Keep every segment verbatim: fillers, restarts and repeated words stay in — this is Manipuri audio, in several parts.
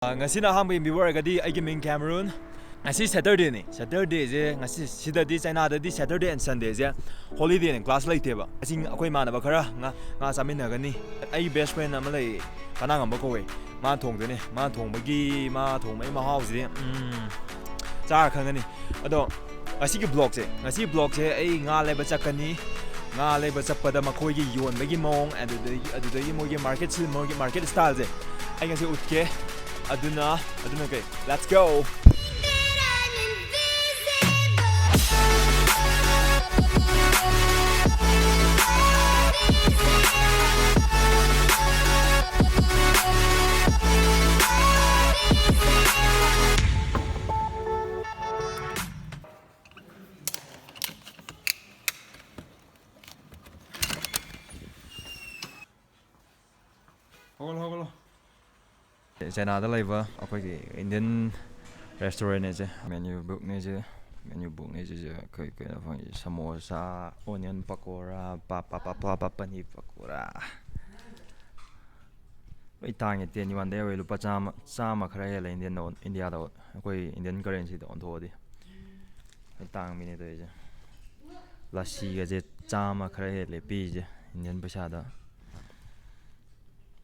ꯑ, ꯉꯁꯤꯅ ꯑꯍꯥꯟꯕ ꯌꯦꯡꯕꯤꯕ ꯑꯣꯏꯔꯒꯗꯤ, ꯑꯩꯒꯤ ꯃꯤꯡ ꯀꯦꯃꯔꯨꯟ꯫ ꯉꯁꯤ ꯁꯦꯇꯔꯗꯦꯅꯤ꯫ ꯁꯦꯇꯔꯗꯦꯁꯦ ꯉꯁꯤ, ꯁꯤꯗꯗꯤ, ꯆꯥꯏꯅꯥꯗꯗꯤ ꯁꯦꯇꯔꯗꯦ ꯑꯦꯟ ꯁꯟꯗꯦꯁꯦ ꯍꯣꯂꯤꯗꯦꯅꯦ, ꯀ꯭ꯂꯥꯁ ꯂꯩꯇꯦꯕ꯫ ꯑꯁꯤ ꯑꯩꯈꯣꯏ ꯏꯃꯥꯟꯅꯕ ꯈꯔ ꯉꯥ, ꯉꯥ ꯆꯥꯃꯤꯟꯅꯒꯅꯤ꯫ ꯑꯩꯒꯤ ꯕꯦꯁ ꯐ꯭ꯔꯦꯟ ꯑꯃ ꯂꯩ, ꯀꯅꯥ ꯉꯝꯕ ꯀꯧꯋꯦ꯫ ꯃꯥ ꯊꯣꯡꯗꯣꯏꯅꯦ꯫ ꯃꯥ ꯊꯣꯡꯕꯒꯤ, ꯃꯥ ꯊꯣꯡꯕꯒꯤ ꯃꯍꯥꯎꯁꯤꯗꯤ, ꯎꯝ, ꯆꯥꯔ ꯈꯪꯒꯅꯤ꯫ ꯑꯗꯣ ꯉꯁꯤꯒꯤ ꯕ꯭ꯂꯣꯒꯁꯦ, ꯉꯁꯤ ꯕ꯭ꯂꯣꯒꯁꯦ ꯑꯩ ꯉꯥ ꯂꯩꯕ ꯆꯠꯀꯅꯤ꯫ ꯉꯥ ꯂꯩꯕ ꯆꯠꯄꯗ ꯃꯈꯣꯏꯒꯤ ꯌꯣꯟꯕꯒꯤ ꯃꯑꯣꯡ, ꯑꯗꯨꯗꯒꯤ, ꯑꯗꯨꯗꯒꯤ ꯃꯣꯏꯒꯤ ꯃꯥꯔꯀꯦꯠ, ꯃꯣꯏꯒꯤ ꯃꯥꯔꯀꯦꯠ ꯁ꯭ꯇꯥꯏꯜꯁꯦ ꯑꯩ ꯉꯁꯤ ꯎꯠꯀꯦ꯫ ꯑꯗꯨꯅ, ꯑꯗꯨꯅ ꯀꯩ? Let's go! ꯍꯧꯒꯠꯂꯣ, ꯍꯧꯒꯠꯂꯣ꯫ ꯆꯥꯏꯅꯥꯗ ꯂꯩꯕ ꯑꯩꯈꯣꯏꯒꯤ ꯏꯟꯗꯤꯌꯟ ꯔꯦꯁꯇꯨꯔꯦꯟꯅꯦ ꯁꯦ꯫ ꯃꯦꯅ꯭ꯌꯨ ꯕꯨꯛꯅꯦ ꯁꯦ꯫ ꯃꯦꯅ꯭ꯌꯨ ꯕꯨꯛꯅꯦ ꯁꯤꯁꯦ꯫ ꯑꯩꯈꯣꯏ ꯀꯩꯅꯣ ꯐꯪꯉꯤ, ꯁꯃꯣꯁꯥ, ꯑꯣꯅꯤꯌꯟ ꯄꯀꯣꯔꯥ, ꯄꯥ, ꯄꯥ, ꯄꯥ, ꯄꯥ, ꯄꯥ, ꯄꯅꯤꯔ ꯄꯀꯣꯔꯥ꯫ ꯂꯣꯏ ꯇꯥꯡꯉꯦ꯫ ꯇꯦꯟ ꯌꯨꯋꯥꯟꯗꯩ ꯍꯧꯋꯦ꯫ ꯂꯨꯄꯥ ꯆꯥꯝꯃ, ꯆꯥꯝꯃ ꯈꯔ ꯍꯦꯜꯂꯦ ꯏꯟꯗꯤꯌꯟꯗ ꯑꯣꯟ-, ꯏꯟꯗꯤꯌꯥꯗ ꯑꯣꯟ-, ꯑꯩꯈꯣꯏ ꯏꯟꯗꯤꯌꯟ ꯀꯔꯦꯟꯁꯤꯗ ꯑꯣꯟꯊꯣꯛꯑꯗꯤ꯫ ꯂꯣꯏ ꯇꯥꯡꯕꯤꯅꯦ ꯇꯧꯔꯤꯁꯦ꯫ ꯂꯁꯤꯒꯁꯦ ꯆꯥꯝꯃ ꯈꯔ ꯍꯦꯜꯂꯦ ꯄꯤꯔꯤꯁꯦ ꯏꯟꯗꯤꯌꯟ ꯄꯩꯁꯥꯗ꯫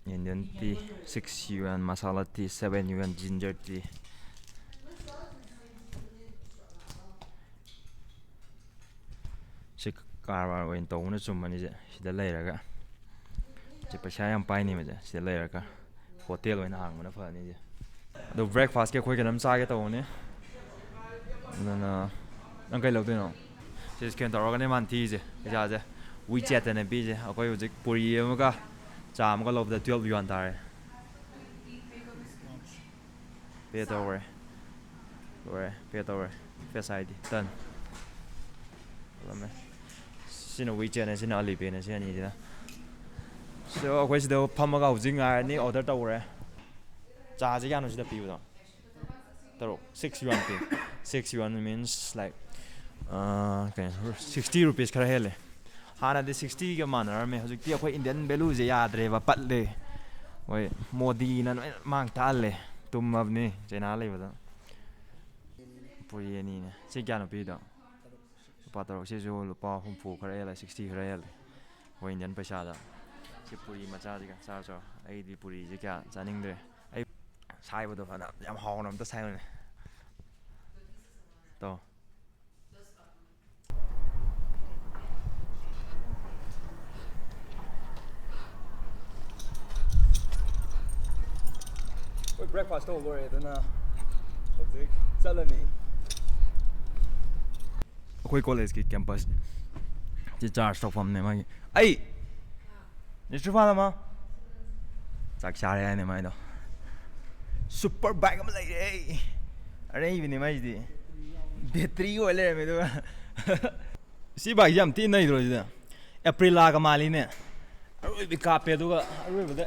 Indian tea, six yuan, masala tea, seven yuan, ginger tea꯫ ꯁꯤ ꯀꯔꯕꯥꯔ ꯑꯣꯏꯅ ꯇꯧꯕꯅ ꯆꯨꯝꯃꯅꯤꯁꯦ, ꯁꯤꯗ ꯂꯩꯔꯒ꯫ ꯁꯤ ꯄꯩꯁꯥ ꯌꯥꯝ ꯄꯥꯏꯅꯤ ꯃꯁꯦ, ꯁꯤꯗ ꯂꯩꯔꯒ꯫ ꯍꯣꯇꯦꯜ ꯑꯣꯏꯅ ꯍꯥꯡꯕꯅ ꯐꯅꯤꯁꯦ꯫ ꯑꯗꯣ breakfast ꯀꯤ ꯑꯩꯈꯣꯏ ꯀꯩꯅꯣꯝ ꯆꯥꯒꯦ ꯇꯧꯕꯅꯤ꯫ ꯑꯗꯨꯅ, ꯅꯪ ꯀꯩ ꯂꯧꯗꯣꯏꯅꯣ? ꯁꯤ scan ꯇꯧꯔꯒꯅꯦ ꯃꯥꯅ ꯊꯤꯔꯤꯁꯦ, ꯄꯩꯁꯥꯁꯦ꯫ WeChat ꯇꯅꯦ ꯄꯤꯔꯤꯁꯦ꯫ ꯑꯩꯈꯣꯏ ꯍꯧꯖꯤꯛ ꯄꯨꯔꯤ ꯑꯃꯒ ꯆꯥ ꯑꯃꯒ ꯂꯧꯕꯗ twelve yuan ꯇꯥꯔꯦ꯫ Pay ꯇꯧꯔꯦ꯫ ꯂꯣꯏꯔꯦ, pay ꯇꯧꯔꯦ꯫ Face ID, done꯫ ꯇꯧꯔꯝꯃꯦ꯫ ꯁꯤꯅ WeChat ꯅꯦ, ꯁꯤꯅ Alipay ꯅꯦ, ꯁꯤ ꯑꯅꯤꯁꯤꯅ꯫ So, ꯑꯩꯈꯣꯏ ꯁꯤꯗ ꯐꯝꯃꯒ ꯍꯧꯖꯤꯛ ꯉꯥꯏꯔꯅꯤ, order ꯇꯧꯔꯦ꯫ ꯆꯥꯁꯦ ꯀꯌꯥꯅꯣ ꯁꯤꯗ ꯄꯤꯕꯗꯣ? ꯇꯔꯨꯛ, six yuan ꯄꯤ꯫ Six yuan means, like, ꯑꯥ, ꯀꯩꯅꯣ, sixty rupees ꯈꯔ ꯍꯦꯜꯂꯦ꯫ ꯍꯥꯟꯅꯗꯤ sixty ꯒ ꯃꯥꯟꯅꯔꯝꯃꯦ, ꯍꯧꯖꯤꯛꯇꯤ ꯑꯩꯈꯣꯏ Indian value ꯁꯦ ꯌꯥꯗ꯭ꯔꯦꯕ, ꯄꯠꯂꯦ꯫ ꯍꯣꯏ, ꯃꯣꯗꯤꯅ ꯂꯣꯏꯅ ꯃꯥꯡ ꯊꯥꯍꯜꯂꯦ꯫ ꯇꯨꯝꯃꯕꯅꯤ ꯆꯩꯅꯥ ꯂꯩꯕꯗ꯫ ꯄꯨꯔꯤ ꯑꯅꯤꯅꯦ꯫ ꯁꯤ ꯀꯌꯥꯅꯣ ꯄꯤꯗꯣ? ꯂꯨꯄꯥ ꯇꯔꯨꯛ꯫ ꯁꯤꯁꯨ ꯂꯨꯄꯥ ꯍꯨꯝꯐꯨ ꯈꯔ ꯍꯦꯜꯂꯦ, ꯁꯤꯛꯁꯇꯤ ꯈꯔ ꯍꯦꯜꯂꯦ ꯑꯩꯈꯣꯏ ꯏꯟꯗꯤꯌꯟ ꯄꯩꯁꯥꯗ꯫ ꯁꯤ ꯄꯨꯔꯤ ꯃꯆꯥꯁꯤꯒ ꯆꯥꯔ ꯆꯥꯔꯣ꯫ ꯑꯩꯗꯤ ꯄꯨꯔꯤꯁꯦ ꯀꯌꯥ ꯆꯥꯅꯤꯡꯗ꯭ꯔꯦ꯫ ꯑꯩ ꯁꯥꯏꯕꯗꯣ ꯐꯅ ꯌꯥꯝ ꯍꯥꯎꯅ ꯑꯝꯇ ꯁꯥꯏꯌꯨꯅꯦ꯫ ꯇꯧ꯫ ꯑꯩꯈꯣꯏ ꯕ꯭ꯔꯦꯛꯐꯥꯁ ꯇꯧꯕ ꯂꯣꯏꯔꯦ, ꯑꯗꯨꯅ ꯍꯧꯖꯤꯛ ꯆꯠꯂꯅꯤ꯫ ꯑꯩꯈꯣꯏ ꯀꯣꯂꯦꯖꯀꯤ ꯀꯦꯝꯄꯁ ꯁꯤ ꯆꯥꯔꯖ ꯇꯧꯐꯝꯅꯦ ꯃꯥꯒꯤ꯫ ꯑꯩ ꯅꯤꯁꯇ꯭ꯔꯤꯐꯥꯟ ꯑꯃ ꯆꯥꯛ ꯆꯥꯔꯦ ꯍꯥꯏꯅꯦ ꯃꯥꯏꯗꯣ꯫ ꯁꯨꯄꯔ ꯕꯥꯏꯛ ꯑꯃ ꯂꯩꯔꯦ꯫ ꯑꯔꯩꯕꯅꯦ ꯃꯥꯏꯁꯤꯗꯤ꯫ ꯕꯦꯇ꯭ꯔꯤ ꯑꯣꯏ ꯂꯩꯔꯝꯃꯦ ꯑꯗꯨꯒ꯫ ꯁꯤ ꯕꯥꯏꯛꯁꯤ ꯌꯥꯝ ꯊꯤꯅ ꯅꯩꯗ꯭ꯔꯣ ꯁꯤꯗ? ꯑꯦꯄ꯭ꯔꯤꯂꯥꯒ ꯃꯥꯜꯂꯤꯅꯦ꯫ ꯑꯔꯣꯏꯕꯤ ꯀꯥꯞꯄꯦ ꯑꯗꯨꯒ ꯑꯔꯣꯏꯕꯗ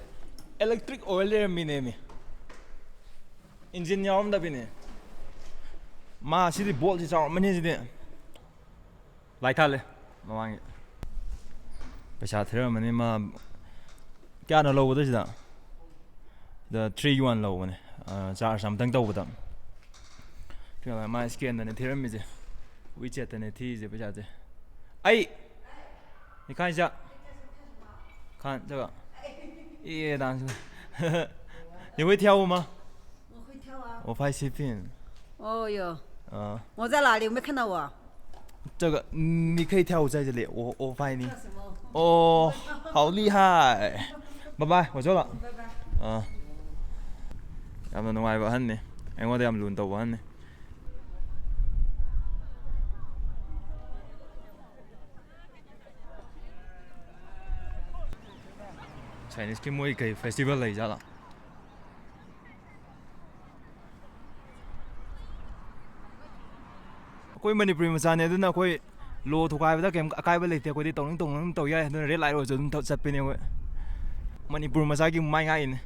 ꯏꯂꯦꯛꯇ꯭ꯔꯤꯛ ꯑꯣꯏ ꯂꯩꯔꯝꯃꯤꯅꯦꯃꯤ꯫ ꯏꯟꯖꯤꯟ ꯌꯥꯎꯔꯝꯗꯕꯤꯅꯦ꯫ ꯃꯥ ꯁꯤꯗꯤ ꯕꯣꯜꯁꯤ ꯆꯥꯎꯔꯝꯃꯅꯤ ꯁꯤꯗꯤ꯫ ꯂꯥꯏ ꯊꯥꯜꯂꯦ ꯃꯃꯥꯡꯒꯤ꯫ ꯄꯩꯁꯥ ꯊꯤꯔꯝꯃꯅꯤ ꯃꯥ꯫ ꯀꯌꯥꯅꯣ ꯂꯧꯕꯗꯣ ꯁꯤꯗ? ꯁꯤꯗ ꯊ꯭ꯔꯤ ꯌꯨꯑꯟ ꯂꯧꯕꯅꯦ꯫ ꯑ, ꯆꯥꯔꯖ ꯑꯝꯇꯪ ꯇꯧꯕꯗ꯫ ꯀꯩꯅꯣ, ꯃꯥ ꯁ꯭ꯀꯦꯟꯗꯅꯦ ꯊꯤꯔꯝꯃꯤꯁꯦ꯫ ꯋꯤꯆꯦꯠꯇꯅꯦ ꯊꯤꯔꯤꯁꯦ ꯄꯩꯁꯥꯁꯦ꯫ ꯑꯩ ꯏꯈꯥꯏ ꯆꯥ ꯈꯥꯟ ꯆꯥ ꯑꯦ ꯗꯥꯟꯁ ꯅꯤꯕꯣꯏ ꯊꯤꯌꯥꯎ ꯑꯃ꯫ ꯑꯣ ꯐꯥꯏ ꯁꯤꯐꯤꯟ꯫ ꯑꯣ ꯌꯣ꯫ ꯑꯥ꯫ ꯃꯣꯖꯥ ꯂꯥꯔꯤ ꯃꯦ ꯈꯅꯥꯋꯥ꯫ ꯆꯥꯒ ꯃꯤꯈꯩ ꯊꯤꯌꯥꯎ ꯆꯥꯏꯖꯂꯦ꯫ ꯑꯣ ꯑꯣ ꯐꯥꯏꯅꯤ꯫ ꯑꯣ ꯍꯥꯎꯂꯤ ꯍꯥꯏ꯫ ꯕꯕꯥꯏ ꯋꯥꯖꯣꯂꯥ꯫ ꯑꯥ꯫ ꯌꯥꯝꯅ ꯅꯨꯡꯉꯥꯏꯕ ꯑꯍꯟꯅꯤ꯫ ꯑꯩꯉꯣꯟꯗ ꯌꯥꯝ ꯂꯨꯅ ꯇꯧꯕ ꯑꯍꯟꯅꯤ꯫ ꯆꯥꯏꯅꯤꯁꯀꯤ ꯃꯣꯏ ꯀꯩ ꯐꯦꯁꯇꯤꯚꯦꯜ ꯂꯩ ꯖꯥꯠꯂꯥ? ꯑꯩꯈꯣꯏ ꯃꯅꯤꯄꯨꯔꯤ ꯃꯆꯥꯅꯦ, ꯑꯗꯨꯅ ꯑꯩꯈꯣꯏ ꯂꯣ ꯊꯨꯒꯥꯏꯕꯗ ꯀꯩꯝ ꯑꯀꯥꯏꯕ ꯂꯩꯇꯦ꯫ ꯑꯩꯈꯣꯏꯗꯤ ꯇꯧꯅꯤꯡ ꯇꯧꯅꯤꯡ ꯑꯗꯨꯝ ꯇꯧ ꯌꯥꯏ꯫ ꯑꯗꯨꯅ ꯔꯦꯗ ꯂꯥꯏꯠ ꯑꯣꯏꯔꯁꯨ ꯑꯗꯨꯝ ꯊꯧ-, ꯆꯠꯄꯤꯅꯦ ꯑꯩꯈꯣꯏ꯫ ꯃꯅꯤꯄꯨꯔ ꯃꯆꯥꯒꯤ ꯃꯥꯏ ꯉꯥꯛꯏꯅꯦ꯫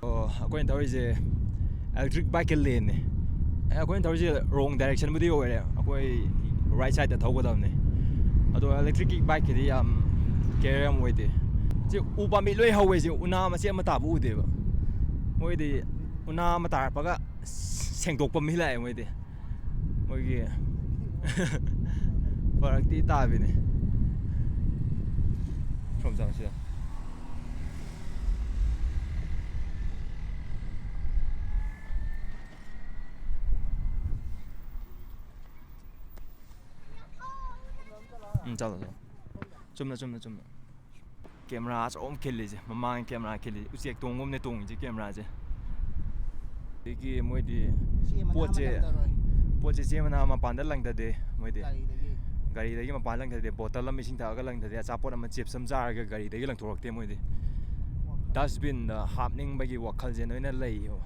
ꯑꯣ, ꯑꯩꯈꯣꯏꯅ ꯊꯧꯔꯤꯁꯦ ꯏꯂꯦꯛꯇ꯭ꯔꯤꯛ ꯕꯥꯏꯛꯀꯤ ꯂꯦꯟꯅꯦ꯫ ꯑꯦ, ꯑꯩꯈꯣꯏꯅ ꯊꯧꯔꯤꯁꯦ ꯔꯣꯡ ꯗꯥꯏꯔꯦꯛꯁꯟꯕꯨꯗꯤ ꯑꯣꯏꯔꯦ꯫ ꯑꯩꯈꯣꯏ ꯔꯥꯏꯠ ꯁꯥꯏꯗꯠꯇ ꯊꯧꯒꯗꯕꯅꯦ꯫ ꯑꯗꯣ ꯏꯂꯦꯛꯇ꯭ꯔꯤꯛꯀꯤ ꯕꯥꯏꯛꯀꯤꯗꯤ ꯌꯥꯝ ꯀꯦꯌꯔ ꯌꯥꯝ ꯑꯣꯏꯗꯦ꯫ ꯁꯤ ꯎ ꯄꯥꯝꯕꯤ ꯂꯣꯏ ꯍꯧꯋꯦ꯫ ꯁꯤ ꯎꯅꯥ ꯃꯆꯦꯠ ꯑꯃ ꯇꯥꯕ ꯎꯗꯦꯕ꯫ ꯃꯣꯏꯗꯤ ꯎꯅꯥ ꯑꯃ ꯇꯥꯔꯛꯄꯒ ꯁꯦꯡꯗꯣꯛꯄ ꯃꯤ ꯂꯥꯛꯑꯦ ꯃꯣꯏꯗꯤ꯫ ꯃꯣꯏꯒꯤ ꯐꯔꯛꯇꯤ ꯇꯥꯕꯤꯅꯦ꯫ ꯁꯣꯝ ꯆꯪꯁꯤꯗ꯫ ꯎꯝ, ꯆꯠꯂꯣ, ꯆꯠꯂꯣ꯫ ꯆꯨꯝꯅ, ꯆꯨꯝꯅ, ꯆꯨꯝꯅ꯫ ꯀꯦꯃꯦꯔꯥ ꯑꯆꯧꯕ ꯑꯃ ꯈꯤꯜꯂꯤꯁꯦ, ꯃꯃꯥꯡꯒꯤ ꯀꯦꯃꯦꯔꯥ ꯈꯤꯜꯂꯤꯁꯦ, ꯎꯆꯦꯛ ꯇꯣꯡꯒꯨꯝꯅꯦ ꯇꯣꯡꯉꯤꯁꯦ ꯀꯦꯃꯦꯔꯥꯁꯦ꯫ ꯑꯗꯒꯤ ꯃꯣꯏꯗꯤ ꯆꯦ ꯃꯅꯥ ꯄꯣꯠꯁꯦ, ꯑꯃ ꯂꯪꯊꯔꯣꯏ꯫ ꯄꯣꯠꯁꯦ ꯆꯦ ꯃꯅꯥ ꯃꯄꯥꯟꯗ ꯂꯪꯊꯗꯦ ꯃꯣꯏꯗꯤ꯫ ꯒꯥꯔꯤꯗꯒꯤ꯫ ꯒꯥꯔꯤꯗꯒꯤ ꯃꯄꯥꯟ ꯂꯪꯊꯗꯦ, ꯕꯣꯇꯜ ꯑꯃ ꯏꯁꯤꯡ ꯊꯛꯑꯒ ꯂꯪꯊꯗꯦ, ꯑꯆꯥꯄꯣꯠ ꯑꯃ, ꯆꯤꯞꯁ ꯑꯃ ꯆꯥꯔꯒ ꯒꯥꯔꯤꯗꯒꯤ ꯂꯪꯊꯣꯔꯛꯇꯦ ꯃꯣꯏꯗꯤ꯫ ꯋꯥꯈꯜ꯫ ꯗꯁꯕꯤꯟꯗ ꯍꯥꯞꯅꯤꯡꯕꯒꯤ ꯋꯥꯈꯜꯁꯦ ꯂꯣꯏꯅ ꯂꯩꯌꯦꯕ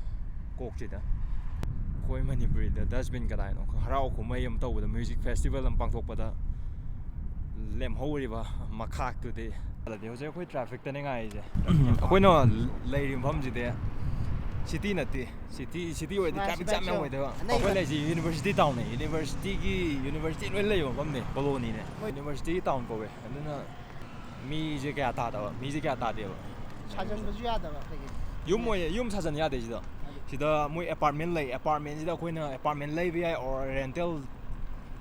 ꯀꯣꯛꯁꯤꯗ꯫ ꯑꯩꯈꯣꯏ ꯃꯅꯤꯄꯨꯔꯤꯗ ꯗꯁꯕꯤꯟ ꯀꯗꯥꯏꯅꯣ? ꯍꯔꯥꯎ ꯀꯨꯝꯍꯩ ꯑꯃ ꯇꯧꯕꯗ, ꯃ꯭ꯌꯨꯖꯤꯛ ꯐꯦꯁꯇꯤꯚꯦꯜ ꯑꯃ ꯄꯥꯡꯊꯣꯛꯄꯗ ꯂꯦꯝꯍꯧꯔꯤꯕ ꯃꯈꯥꯛꯇꯨꯗꯤ꯫ ꯑꯗꯨꯗꯤ ꯍꯧꯖꯤꯛ ꯑꯩꯈꯣꯏ ꯇ꯭ꯔꯥꯐꯤꯛꯇꯅꯦ ꯉꯥꯏꯔꯤꯁꯦ꯫ ꯑꯩꯈꯣꯏꯅ ꯂꯩꯔꯤꯕ ꯃꯐꯝꯁꯤꯗꯤ ꯁꯤꯇꯤ ꯅꯠꯇꯦ꯫ ꯁꯤꯇꯤ, ꯁꯤꯇꯤ ꯑꯣꯏꯔꯗꯤ ꯁꯤꯐꯥꯏ, ꯇ꯭ꯔꯥꯐꯤꯛ ꯖꯥꯝ ꯁꯤꯐꯥꯏ ꯌꯥꯝ ꯁꯣ-, ꯑꯣꯏꯗꯣꯏꯕ꯫ ꯑꯅꯩꯕ꯫ ꯑꯩꯈꯣꯏ ꯂꯩꯁꯤ ꯌꯨꯅꯤꯚꯔꯁꯤꯇꯤ ꯇꯥꯎꯟꯅꯦ꯫ ꯌꯨꯅꯤꯚꯔꯁꯤꯇꯤꯒꯤ, ꯌꯨꯅꯤꯚꯔꯁꯤꯇꯤ ꯂꯣꯏ ꯂꯩꯕ ꯃꯐꯝꯅꯦ, ꯀꯣꯂꯣꯅꯤꯅꯦ꯫ ꯍꯣꯏ꯫ ꯌꯨꯅꯤꯚꯔꯁꯤꯇꯤ ꯇꯥꯎꯟ ꯀꯧꯋꯦ꯫ ꯑꯗꯨꯅ ꯃꯤꯁꯦ ꯀꯌꯥ ꯇꯥꯗꯕ, ꯃꯤꯁꯦ ꯀꯌꯥ ꯇꯥꯗꯦꯕ꯫ ꯁꯥꯖꯟꯕꯁꯨ ꯌꯥꯗꯕ ꯑꯩꯈꯣꯏꯒꯤ꯫ ꯌꯨꯝ ꯑꯣꯏ-, ꯌꯨꯝ ꯁꯥꯖꯟ ꯌꯥꯗꯦ ꯁꯤꯗ꯫ ꯌꯥꯗꯦ꯫ ꯁꯤꯗ ꯃꯣꯏ ꯑꯦꯄꯥꯔꯠꯃꯦꯟ ꯂꯩ, ꯑꯦꯄꯥꯔꯠꯃꯦꯟꯁꯤꯗ ꯑꯩꯈꯣꯏꯅ ꯑꯦꯄꯥꯔꯠꯃꯦꯟ ꯂꯩꯕ ꯌꯥꯏ or rental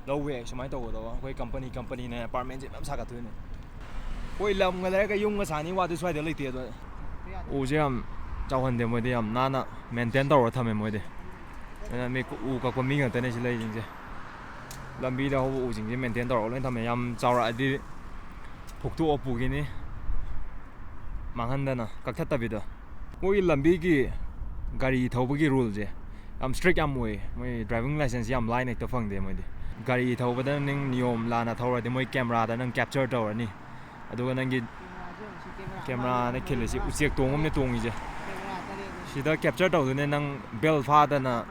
ꯂꯧꯕ ꯌꯥꯏ, ꯁꯨꯃꯥꯏꯅ ꯇꯧꯒꯗꯕ꯫ ꯑꯩꯈꯣꯏ ꯀꯝꯄꯅꯤ, ꯀꯝꯄꯅꯤꯅ ꯑꯦꯄꯥꯔꯠꯃꯦꯟꯁꯦ ꯃꯌꯥꯝ ꯁꯥꯒꯠꯇꯣꯏꯅꯦ꯫ ꯑꯩꯈꯣꯏ ꯂꯝꯒ ꯂꯩꯔꯒ ꯌꯨꯝꯒ ꯁꯥꯅꯤ ꯋꯥꯗꯤ ꯁ꯭ꯋꯥꯏꯗ ꯂꯩꯇꯦ꯫ ꯑꯗꯣ ꯎꯁꯦ ꯌꯥꯝ ꯆꯥꯎꯍꯟꯗꯦ, ꯃꯣꯏꯗꯤ ꯌꯥꯝ ꯅꯥꯟꯅ ꯃꯦꯟꯇꯦꯟ ꯇꯧꯔꯒ ꯊꯝꯃꯦ ꯃꯣꯏꯗꯤ꯫ ꯑꯗꯨꯅ ꯃꯤ ꯎ ꯀꯛꯄ ꯃꯤ ꯉꯥꯛꯇꯅꯦ ꯁꯤ ꯂꯩꯔꯤꯁꯤꯡꯁꯦ꯫ ꯂꯝꯕꯤꯗ ꯍꯧꯕ ꯎꯁꯤꯡꯁꯦ ꯃꯦꯟꯇꯦꯟ ꯇꯧꯔꯒ ꯂꯣꯏ ꯊꯝꯃꯦ꯫ ꯌꯥꯝ ꯆꯥꯎꯔꯛꯑꯗꯤ ꯐꯨꯛꯇꯣꯛꯑ ꯄꯨꯈꯤꯅꯤ꯫ ꯃꯥꯡꯍꯟꯗꯅ, ꯀꯛꯊꯠꯇꯕꯤꯗ꯫ ꯃꯣꯏꯒꯤ ꯂꯝꯕꯤꯒꯤ ꯒꯥꯔꯤ ꯊꯧꯕꯒꯤ ꯔꯨꯜꯁꯦ ꯌꯥꯝ ꯏꯁꯇ꯭ꯔꯤꯛ ꯌꯥꯝ ꯑꯣꯏꯌꯦ꯫ ꯃꯣꯏ ꯗ꯭ꯔꯥꯏꯚꯤꯡ ꯂꯥꯏꯁꯦꯟꯁ ꯌꯥꯝ ꯂꯥꯏꯅ ꯍꯦꯛꯇ ꯐꯪꯗꯦ ꯃꯣꯏꯗꯤ꯫ ꯒꯥꯔꯤ ꯊꯧꯕꯗ ꯅꯪ ꯅꯤꯌꯣꯝ ꯂꯥꯟꯅ ꯊꯧꯔꯗꯤ ꯃꯣꯏ ꯀꯦꯃꯦꯔꯥꯗ ꯅꯪ ꯀꯦꯞꯆꯔ ꯇꯧꯔꯅꯤ꯫ ꯑꯗꯨꯒ ꯅꯪꯒꯤ ꯀꯦꯃꯦꯔꯥꯁꯦ ꯌꯦꯡꯉꯨ, ꯁꯤ ꯀꯦꯃꯦꯔꯥ ꯀꯦꯃꯦꯔꯥꯅ ꯑꯃ ꯈꯤꯜꯂꯤꯁꯤ ꯂꯩꯌꯦ꯫ ꯎꯆꯦꯛ ꯇꯣꯡꯉꯝꯅꯦ ꯇꯣꯡꯉꯤꯁꯦ꯫ ꯀꯦꯃꯦꯔꯥ ꯇꯔꯦꯠꯅꯦ꯫ ꯁꯤꯗ ꯀꯦꯞꯆꯔ ꯇꯧꯗꯣꯏꯅꯦ, ꯅꯪ ꯕꯦꯜ ꯐꯥꯗꯅ,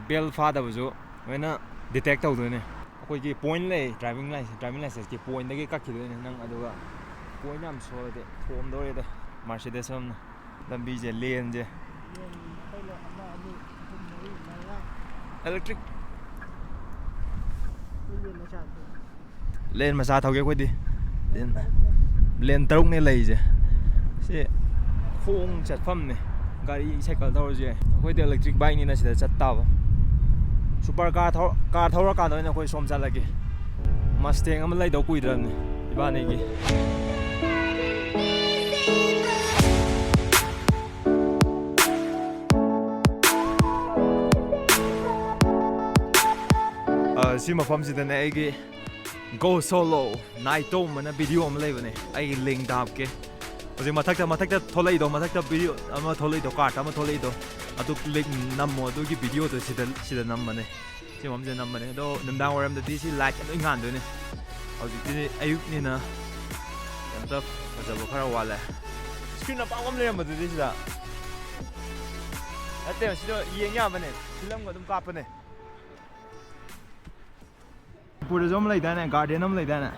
ꯕꯦꯜ ꯐꯥꯗꯕꯁꯨ ꯂꯣꯏꯅ ꯗꯤꯇꯦꯛ ꯇꯧꯗꯣꯏꯅꯦ꯫ ꯑꯩꯈꯣꯏꯒꯤ ꯄꯣꯏꯟ ꯂꯩ, ꯗ꯭ꯔꯥꯏꯚꯤꯡ ꯂꯥꯏꯁꯦꯟꯁ, ꯗ꯭ꯔꯥꯏꯚꯤꯡ ꯂꯥꯏꯁꯦꯟꯁꯀꯤ ꯄꯣꯏꯟꯗꯒꯤ ꯀꯛꯈꯤꯗꯣꯏꯅꯦ ꯅꯪ꯫ ꯑꯗꯨꯒ ꯄꯣꯏꯟ ꯌꯥꯝ ꯁꯣꯜꯂꯗꯤ ꯊꯣꯝꯗꯧꯔꯦꯗ ꯃꯥꯔꯁꯤꯗꯤꯁ ꯑꯃꯅ꯫ ꯂꯝꯕꯤꯁꯦ, ꯂꯦꯟꯁꯦ꯫ ꯂꯦꯟ ꯑꯩꯈꯣꯏꯅ ꯑꯃ, ꯑꯅꯤ, ꯑꯍꯨꯝ, ꯃꯔꯤ, ꯃꯉꯥ꯫ ꯏꯂꯦꯛꯇ꯭ꯔꯤꯛ꯫ ꯑꯩꯈꯣꯏ ꯂꯦꯟ ꯃꯆꯥ ꯑꯝꯇ꯫ ꯂꯦꯟ ꯃꯆꯥ ꯊꯧꯒꯦ ꯑꯩꯈꯣꯏꯗꯤ꯫ ꯂꯦꯟ, ꯂꯦꯟ ꯇꯔꯨꯛꯅꯦ ꯂꯩꯔꯤꯁꯦ꯫ ꯁꯤ ꯈꯣꯡ ꯆꯠꯐꯝꯅꯦ꯫ ꯒꯥꯔꯤ ꯁꯥꯏꯀꯜ ꯊꯧꯔꯁꯨ ꯌꯥꯏ, ꯑꯩꯈꯣꯏꯗꯤ electric bikeꯅꯤꯅ ꯁꯤꯗ ꯆꯠ ꯇꯥꯕ꯫ Super car ꯊꯧ-, car ꯊꯧꯔꯀꯥꯟꯗ ꯑꯣꯏꯅ ꯑꯩꯈꯣꯏ ꯁꯣꯝ ꯆꯠꯂꯒꯦ꯫ Mustang ꯑꯃ ꯂꯩꯗꯧ ꯀꯨꯏꯗ꯭ꯔꯕꯅꯤ ꯏꯕꯥꯅꯤꯒꯤ꯫ ꯑ, ꯁꯤ ꯃꯐꯝꯁꯤꯗꯅꯦ ꯑꯩꯒꯤ Go Solo Naito ꯑꯃꯅ video ꯑꯃ ꯂꯩꯕꯅꯦ, ꯑꯩꯒꯤ link ꯍꯥꯞꯀꯦ꯫ ꯍꯧꯖꯤꯛ ꯃꯊꯛꯇ, ꯃꯊꯛꯇ ꯊꯣꯛꯂꯛꯏꯗꯣ, ꯃꯊꯛꯇ video ꯑꯃ ꯊꯣꯛꯂꯛꯏꯗꯣ, card ꯑꯃ ꯊꯣꯛꯂꯛꯏꯗꯣ, ꯑꯗꯨ click ꯅꯝꯃꯣ, ꯑꯗꯨꯒꯤ videoꯗꯣ ꯁꯤꯗ, ꯁꯤꯗ ꯅꯝꯕꯅꯦ꯫ ꯁꯤ ꯃꯐꯝꯁꯤꯗ ꯅꯝꯕꯅꯦ꯫ ꯑꯗꯣ ꯅꯨꯃꯤꯗꯥꯡ ꯋꯥꯏꯔꯝꯗꯗꯤ ꯁꯤ light ꯂꯣꯏ ꯉꯥꯟꯗꯣꯏꯅꯦ꯫ ꯍꯧꯖꯤꯛꯇꯤ ꯑꯌꯨꯛꯅꯤꯅ ꯀꯩꯝꯇ ꯐꯖꯕ ꯈꯔ ꯋꯥꯠꯂꯦ꯫ Screen ꯑꯄꯥꯛꯄ ꯑꯃ ꯂꯩꯔꯝꯕꯗꯨꯗꯤ ꯁꯤꯗ꯫ ꯅꯠꯇꯦ, ꯁꯤꯗ ꯌꯦꯡ ꯌꯥꯕꯅꯦ꯫ Filmꯒ ꯑꯗꯨꯝ ꯀꯥꯞꯄꯅꯦ꯫ ꯃꯅꯤꯄꯨꯔꯗꯁꯨ ꯑꯃ ꯂꯩꯗꯥꯏꯅꯦ, garden ꯑꯃ ꯂꯩꯗꯥꯏꯅꯦ?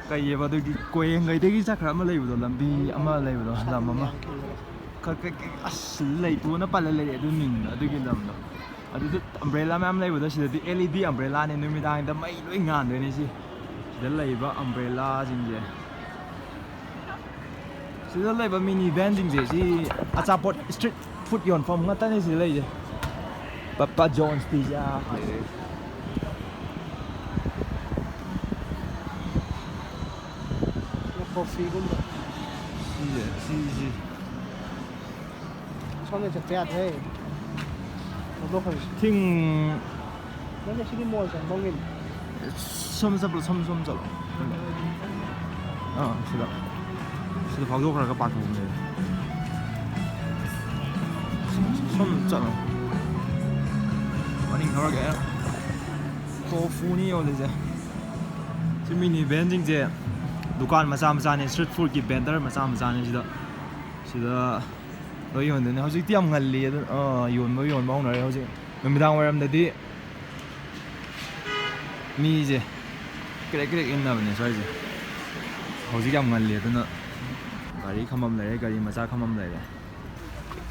ꯀꯩꯑꯕ ꯑꯗꯨꯒꯤ ꯀꯣꯌꯦꯡꯒꯩꯗꯒꯤ ꯆꯠꯈ꯭ꯔ ꯑꯃ ꯂꯩꯕꯗꯣ, ꯂꯝꯕꯤ ꯑꯃ ꯂꯩꯕꯗꯣ, ꯂꯝ ꯑꯃ꯫ ꯈ-, ꯈ-, ꯈ-, ꯑꯁ, ꯂꯩꯇꯣꯟꯅ ꯄꯜꯂ ꯂꯩꯔꯦ ꯑꯗꯨ ꯃꯤꯡꯗꯣ, ꯑꯗꯨꯒꯤ ꯂꯝꯗꯣ꯫ ꯑꯗꯨꯗ umbrella ꯃꯌꯥꯝ ꯂꯩꯕꯗꯣ, ꯁꯤꯗꯗꯤ LED umbrellaꯅꯦ, ꯅꯨꯃꯤꯗꯥꯡꯗ ꯃꯩ ꯂꯣꯏ ꯉꯥꯟꯗꯣꯏꯅꯦ ꯁꯤ꯫ ꯁꯤꯗ ꯂꯩꯕ umbrellaꯁꯤꯡꯁꯦ꯫ ꯁꯤꯗ ꯂꯩꯕ mini vanꯁꯤꯡꯁꯦ, ꯁꯤ ꯑꯆꯥꯄꯣꯠ, street food ꯌꯣꯟꯐꯝ ꯉꯥꯛꯇꯅꯦ ꯁꯤꯗ ꯂꯩꯁꯦ꯫ Papa John's Pizza꯫ Coffeeꯒꯨꯝꯕ꯫ ꯁꯤꯁꯦ, ꯁꯤ, ꯁꯤ꯫ ꯁꯣꯝꯗ ꯆꯠꯄ ꯌꯥꯗ꯭ꯔꯦ꯫ ꯊꯣꯛꯂꯛꯈ꯭ꯔꯁꯤ꯫ ꯊꯤꯡ-, ꯅꯪꯅ ꯁꯤꯗꯤ mall ꯆꯪꯐꯝꯒꯤꯅꯤ꯫ ꯁꯣꯝ ꯆꯠꯂꯣ, ꯁꯣꯝ, ꯁꯣꯝ ꯆꯠꯂꯣ꯫ ꯑꯥ, ꯁꯤꯗ꯫ ꯁꯤꯗ ꯐꯥꯎꯗꯣꯛꯈ꯭ꯔꯒ ꯄꯥꯊꯣꯛꯄꯅꯦ꯫ ꯁꯣꯝ ꯆꯠꯂꯣ꯫ ꯃꯅꯤꯡ ꯊꯧꯔꯒꯦ꯫ Tofuꯅꯤ ꯌꯣꯜꯂꯤꯁꯦ꯫ ꯁꯤ mini vanꯁꯤꯡꯁꯦ ꯗꯨꯀꯥꯟ ꯃꯆꯥ ꯃꯆꯥꯅꯦ, street foodꯀꯤ vendor ꯃꯆꯥ ꯃꯆꯥꯅꯦ ꯁꯤꯗ꯫ ꯁꯤꯗ ꯂꯣꯏ ꯌꯣꯟꯗꯣꯏꯅꯦ꯫ ꯍꯧꯖꯤꯛꯇꯤ ꯌꯥꯝ ꯉꯜꯂꯤ, ꯑꯗꯨ, ꯑꯥ, ꯌꯣꯟꯕ, ꯌꯣꯟꯕ ꯍꯧꯅꯔꯦ ꯍꯧꯖꯤꯛ꯫ ꯅꯨꯃꯤꯗꯥꯡ ꯋꯥꯏꯔꯝꯗꯗꯤ ꯃꯤꯁꯦ ꯀ꯭ꯔꯦꯛ ꯀ꯭ꯔꯦꯛ ꯏꯟꯅꯕꯅꯦ ꯁ꯭ꯋꯥꯏꯁꯦ꯫ ꯍꯧꯖꯤꯛ ꯌꯥꯝ ꯉꯜꯂꯤ, ꯑꯗꯨꯅ ꯒꯥꯔꯤ ꯈꯝꯕꯝ ꯂꯩꯔꯦ, ꯒꯥꯔꯤ ꯃꯆꯥ ꯈꯝꯕꯝ ꯂꯩꯔꯦ꯫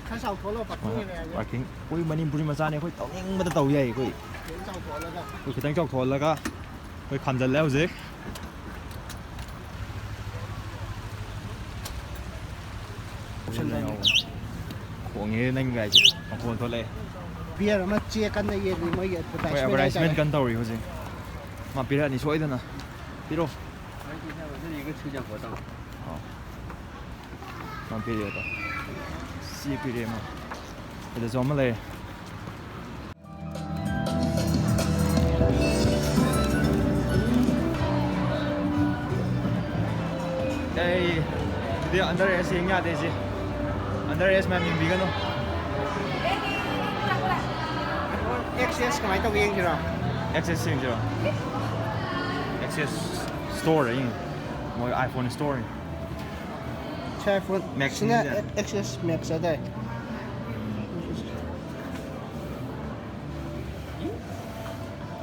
ꯈꯔ ꯆꯥꯎꯊꯣꯛꯍꯜꯂꯣ, parking ꯑꯣꯏꯅ ꯌꯥꯏꯌꯦ꯫ Parking꯫ ꯑꯩꯈꯣꯏ ꯃꯅꯤꯄꯨꯔꯤ ꯃꯆꯥꯅꯦ, ꯑꯩꯈꯣꯏ ꯇꯧꯅꯤꯡꯕꯗ ꯇꯧ ꯌꯥꯏ ꯑꯩꯈꯣꯏ꯫ ꯈꯤꯇꯪ ꯆꯥꯎꯊꯣꯛꯍꯜꯂꯒ꯫ ꯑꯩꯈꯣꯏ ꯈꯤꯇꯪ ꯆꯥꯎꯊꯣꯛꯍꯜꯂꯒ ꯑꯩꯈꯣꯏ ꯈꯥꯝꯖꯜꯂꯦ ꯍꯧꯖꯤꯛ꯫ ꯂꯣꯏꯁꯤꯜꯂꯅꯤ꯫ ꯍꯣꯡꯉꯦ ꯅꯪ ꯒꯥꯔꯤꯁꯦ꯫ ꯃꯈꯣꯟ ꯊꯣꯛꯂꯛꯑꯦ꯫ ꯕꯤꯌꯔ ꯑꯃ ꯆꯦ ꯀꯟꯅ ꯌꯦꯜꯂꯤ ꯃꯣꯏꯒꯤ ꯍꯣꯏ, ꯑꯦꯗꯚꯔꯇꯥꯏꯁꯃꯦꯟ ꯑꯦꯗꯚꯔꯇꯥꯏꯁꯃꯦꯟ ꯍꯥꯏꯇꯥꯔꯦ꯫ ꯀꯟꯅ ꯇꯧꯔꯤ ꯍꯧꯖꯤꯛ꯫ ꯃꯥ ꯄꯤꯔꯛꯑꯅꯤ ꯁꯣꯏꯗꯅ꯫ ꯄꯤꯔꯛꯑꯣ꯫ ꯑꯣ꯫ ꯃꯥ ꯄꯤꯔꯛꯑꯦ ꯑꯗꯣ꯫ ꯁꯤ ꯄꯤꯔꯛꯑꯦ ꯃꯥ꯫ ꯁꯤꯗꯁꯨ ꯑꯃ ꯂꯩꯔꯦ꯫ ꯑꯩ ꯁꯤꯗꯤ ꯑꯟꯗꯔ ꯑꯦꯖ ꯌꯦꯡ ꯌꯥꯗꯦ ꯁꯤ꯫ ꯑꯟꯗꯔ ꯑꯦꯖ ꯃꯌꯥꯝ ꯌꯦꯡꯕꯤꯒꯅꯨ꯫ ꯑꯦꯛꯁꯦꯁ ꯀꯃꯥꯏꯅ ꯇꯧꯒꯦ ꯌꯦꯡꯁꯤꯔꯣ? ꯑꯦꯛꯁꯦꯁ ꯌꯦꯡꯁꯤꯔꯣ? ꯑꯦꯛꯁꯦꯁ ꯁ꯭ꯇꯣꯔ ꯌꯦꯡ꯫ ꯃꯣꯏ ꯑꯥꯏꯐꯣꯟ ꯁ꯭ꯇꯣꯔ꯫ ꯁꯤ ꯑꯥꯏꯐꯣꯟ Max ꯁꯤꯅ ꯅꯤꯅꯦ꯫ ꯑꯦꯛꯁꯦꯁ ꯃꯦꯛꯁ ꯍꯥꯏꯇꯥꯔꯦ꯫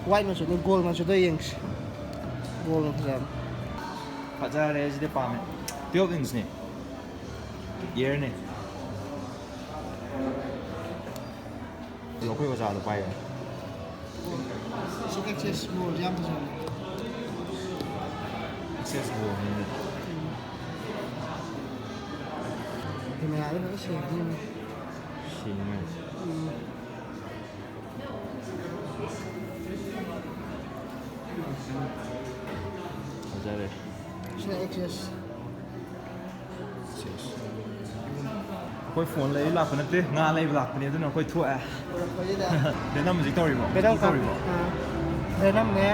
ꯋꯥꯏꯠ ꯃꯆꯨꯗ ꯒꯣꯜ ꯃꯆꯨꯗ ꯌꯦꯡꯁꯤ꯫ ꯒꯣꯜ ꯐꯖꯕ꯫ ꯐꯖꯔꯦ ꯁꯤꯗꯤ ꯄꯥꯝꯃꯦ꯫ ꯇꯨꯌꯦꯜꯞ ꯏꯟꯁꯅꯤ꯫ ꯏꯌꯔꯅꯤ꯫ ꯑꯗꯣ ꯑꯩꯈꯣꯏ ꯑꯣꯖꯥꯗꯣ ꯄꯥꯏꯌꯦ꯫ ꯁꯤ ꯑꯦꯛꯁꯦꯁ ꯒꯣꯜꯁꯦ ꯌꯥꯝ ꯐꯖꯕꯅꯦ꯫ ꯑꯦꯛꯁꯦꯁ ꯒꯣꯜꯅꯤꯅꯦ꯫ ꯀꯦꯃꯦꯔꯥꯗꯤ ꯐꯖꯅ ꯁꯦꯡꯉꯤ꯫ ꯁꯦꯡꯉꯦ꯫ ꯎꯝ꯫ ꯐꯖꯔꯦ꯫ ꯁꯤꯅ ꯑꯦꯛꯁꯦꯁ꯫ ꯑꯩꯈꯣꯏ ꯐꯣꯟ ꯂꯩꯕ ꯂꯥꯛꯄ ꯅꯠꯇꯦ, ꯉꯥ ꯂꯩꯕ ꯂꯥꯛꯄꯅꯦ, ꯑꯗꯨꯅ ꯑꯩꯈꯣꯏ ꯊꯣꯛꯑꯦ꯫ ꯄꯨꯔꯛꯄꯁꯤꯗ ꯚꯦꯅꯝ ꯍꯧꯖꯤꯛ ꯇꯧꯔꯤꯕꯣ? ꯚꯦꯅꯝ ꯍꯧꯖꯤꯛ ꯇꯧꯔꯤꯕꯣ? ꯑꯥ꯫ ꯚꯦꯅꯝꯅꯦ꯫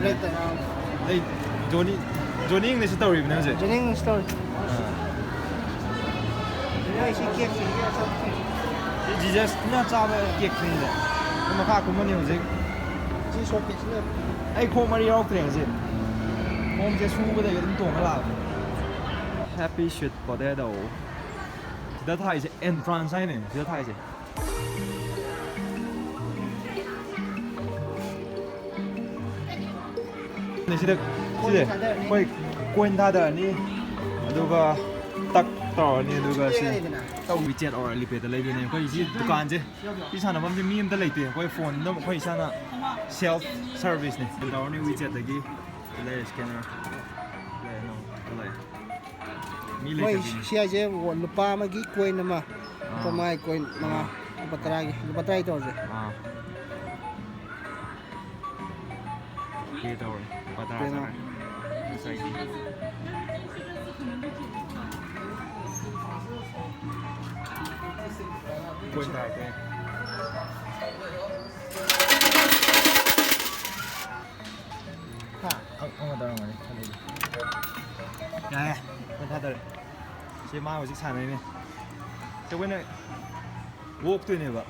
ꯔꯦꯠ ꯇꯅꯥꯎ꯫ ꯂꯩ, ꯖꯣꯅꯤ, ꯖꯣꯅꯤ ꯏꯪꯂꯤꯁꯁꯨ ꯇꯧꯔꯤꯕꯅꯦ ꯍꯧꯖꯤꯛ꯫ ꯖꯣꯅꯤ ꯏꯪꯂꯤꯁ ꯇꯧꯔꯤ꯫ ꯅꯣꯏ ꯁꯤ ꯀꯦꯛꯁꯤꯡꯁꯦ ꯑꯆꯧꯕꯁꯤꯡ꯫ ꯁꯤ ꯖꯤꯖꯁꯅ ꯆꯥꯕ ꯀꯦꯛꯁꯤꯡꯁꯦ꯫ ꯑꯗꯨ ꯃꯈꯥ ꯀꯨꯝꯃꯅꯤ ꯍꯧꯖꯤꯛ꯫ ꯁꯤ ꯁꯣ ꯀꯦꯛꯁꯤꯅ꯫ ꯑꯩ ꯈꯣꯡ ꯃꯔꯤ ꯌꯥꯎꯔꯛꯇ꯭ꯔꯦ ꯉꯁꯤ꯫ ꯈꯣꯡꯁꯦ ꯁꯨꯕꯗꯒꯤ ꯑꯗꯨꯝ ꯇꯣꯡꯉ ꯂꯥꯛꯑꯕꯅꯦ꯫ Happy sweet potato꯫ ꯁꯤꯗ ꯊꯥꯏꯁꯦ ꯑꯦꯟꯇ꯭ꯔꯥꯟꯁ ꯍꯥꯏꯅꯦ ꯁꯤꯗ ꯊꯥꯏꯁꯦ꯫ ꯁꯤꯗ, ꯁꯤꯁꯦ ꯑꯩꯈꯣꯏ ꯀꯣꯏꯟ ꯊꯥꯗꯔꯅꯤ, ꯑꯗꯨꯒ ꯇꯛ ꯇꯧꯔꯅꯤ, ꯑꯗꯨꯒ ꯁꯤ ꯇꯧ꯫ WeChat or Alipay ꯗ ꯂꯩꯗꯣꯏꯅꯦ ꯑꯩꯈꯣꯏ ꯁꯤ ꯗꯨꯀꯥꯟꯁꯦ꯫ ꯁꯤ ꯁꯥꯟꯅꯐꯝꯁꯦ ꯃꯤ ꯑꯝꯇ ꯂꯩꯇꯦ, ꯑꯩꯈꯣꯏ ꯐꯣꯟꯗ ꯑꯗꯨꯝ ꯑꯩꯈꯣꯏ ꯏꯁꯥꯅ ꯁꯦꯜꯐ ꯁꯔꯚꯤꯁꯅꯦ꯫ ꯇꯧꯔꯅꯤ WeChat ꯇꯒꯤ ꯂꯩꯔꯦ, ꯁ꯭ꯀꯦꯅꯔ ꯂꯩꯔꯦ, ꯅꯪ ꯂꯩꯔꯦ꯫ ꯃꯤ ꯃꯣꯏ ꯂꯩꯇꯕꯤꯅꯤ꯫ ꯁꯤ ꯍꯥꯏꯁꯦ ꯂꯨꯄꯥ ꯑꯃꯒꯤ ꯀꯣꯏꯟ ꯑꯃ, ꯂꯨꯄꯥ ꯑꯥ꯫ ꯃꯉꯥꯒꯤ ꯀꯣꯏꯟ ꯃꯉꯥ, ꯑꯥ꯫ ꯂꯨꯄꯥ ꯇꯔꯥꯒꯤ, ꯂꯨꯄꯥ ꯇꯔꯥꯒꯤ ꯇꯧꯔꯁꯦ꯫ ꯑꯥ꯫ ꯄꯦ ꯇꯧꯔꯦ꯫ ꯂꯨꯄꯥ ꯇꯔꯥ ꯀꯩꯅꯣ? ꯆꯠꯈ꯭ꯔꯦ꯫ ꯉꯁꯥꯏꯒꯤ꯫ ꯀꯣꯏꯟ ꯇꯔꯥ ꯇꯣꯛꯑꯦ꯫ ꯍꯥ? ꯑ-, ꯑꯃ ꯇꯧꯔꯝꯒꯅꯤ꯫ ꯌꯥꯔꯦ꯫ ꯀꯣꯏꯟ ꯊꯥꯗꯔꯦ꯫ ꯁꯤ ꯃꯥ ꯍꯧꯖꯤꯛ ꯁꯥꯟꯅꯔꯤꯅꯦ꯫ ꯁꯤ ꯑꯩꯈꯣꯏꯅ ꯑꯣꯛꯇꯣꯏꯅꯦꯕ꯫